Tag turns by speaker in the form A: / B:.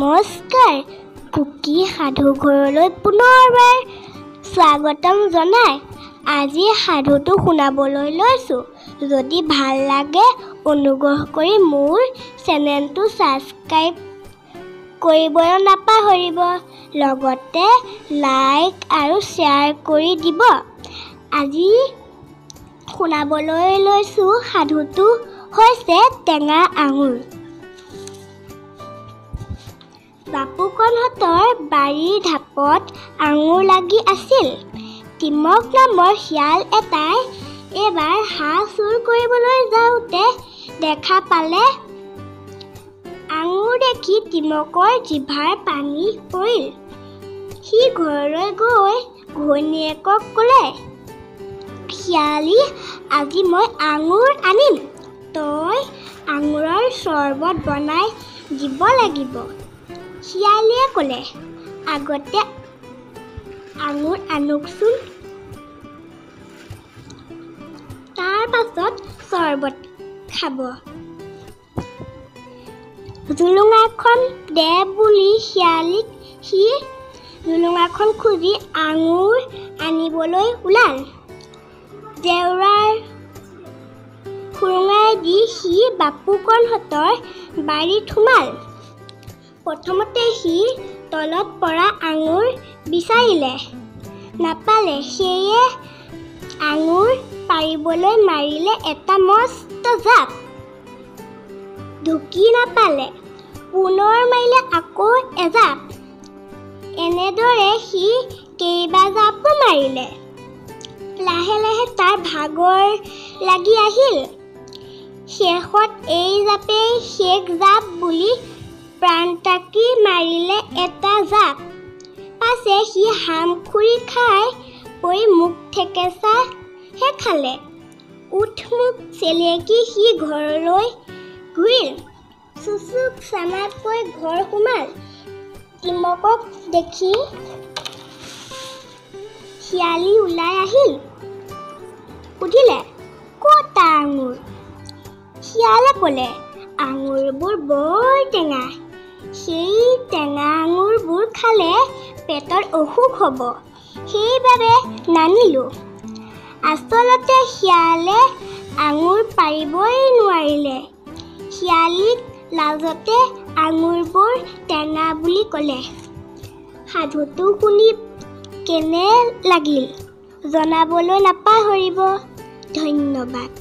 A: নমস্কাৰ, কুকি সাধু ঘৰলৈ পুনৰবাৰ স্বাগতম জনাই আজি সাধুটো শুনাবলৈ লৈছোঁ। যদি ভাল লাগে অনুগ্ৰহ কৰি মোৰ চেনেলটো ছাবস্ক্ৰাইব কৰিবলৈ নাপাহৰিব, লগতে লাইক আৰু শ্বেয়াৰ কৰি দিব। আজি শুনাবলৈ লৈছোঁ সাধুটো হৈছে টেঙা আঙুৰ। বাপুকণহঁতৰ বাৰীৰ ঢাপত আঙুৰ লাগি আছিল। টিমক নামৰ শিয়াল এটাই এবাৰ হাঁহ চুৰ কৰিবলৈ যাওঁতে দেখা পালে। আঙুৰ দেখি টিমকৰ জিভাৰ পানী পৰিল। সি ঘৰলৈ গৈ ঘৈণীয়েকক ক'লে, শিয়ালী, আজি মই আঙুৰ আনিম, তই আঙুৰৰ চৰবত বনাই দিব লাগিব। শিয়ালীয়ে ক'লে, আগতে আঙুৰ আনোকচোন, তাৰ পাছত চৰবত খাব। জোলোঙাখন দে বুলি শিয়ালীক সি জোলোঙাখন খুজি আঙুৰ আনিবলৈ ওলাল। জেওৰাৰ সুৰুঙাই দি সি বাপুকণহঁতৰ বাৰীত সোমাল। প্ৰথমতে সি তলত পৰা আঙুৰ বিচাৰিলে, নাপালে। সেয়ে আঙুৰ পাৰিবলৈ মাৰিলে এটা মস্ত জাপ, ঢুকি নাপালে। পুনৰ মাৰিলে আকৌ এজাপ। এনেদৰে সি কেইবাজাপো মাৰিলে। লাহে লাহে তাৰ ভাগৰ লাগি আহিল। শেষত এই জাপেই শেষ জাপ বুলি প্ৰাণটাকি মাৰিলে এটা জাপ। পাছে সি হামখুৰি খাই পৰি মুখ থেকেচাহে খালে। ওঁঠ-মুখ চেলেকি সি ঘৰলৈ ঘূৰিল। চুচুক চামাককৈ ঘৰ সোমাল। টিমকক দেখি শিয়ালী ওলাই আহিল। সুধিলে, ক'ত আঙুৰ? শিয়ালে ক'লে, আঙুৰবোৰ বৰ টেঙা, সেই টেঙা আঙুৰবোৰ খালে পেটৰ অসুখ হ'ব, সেইবাবে নানিলোঁ। আচলতে শিয়ালে আঙুৰ পাৰিবই নোৱাৰিলে। শিয়ালীক লাজতে আঙুৰবোৰ টেঙা বুলি ক'লে। সাধুটো শুনি কেনে লাগিল জনাবলৈ নাপাহৰিব। ধন্যবাদ।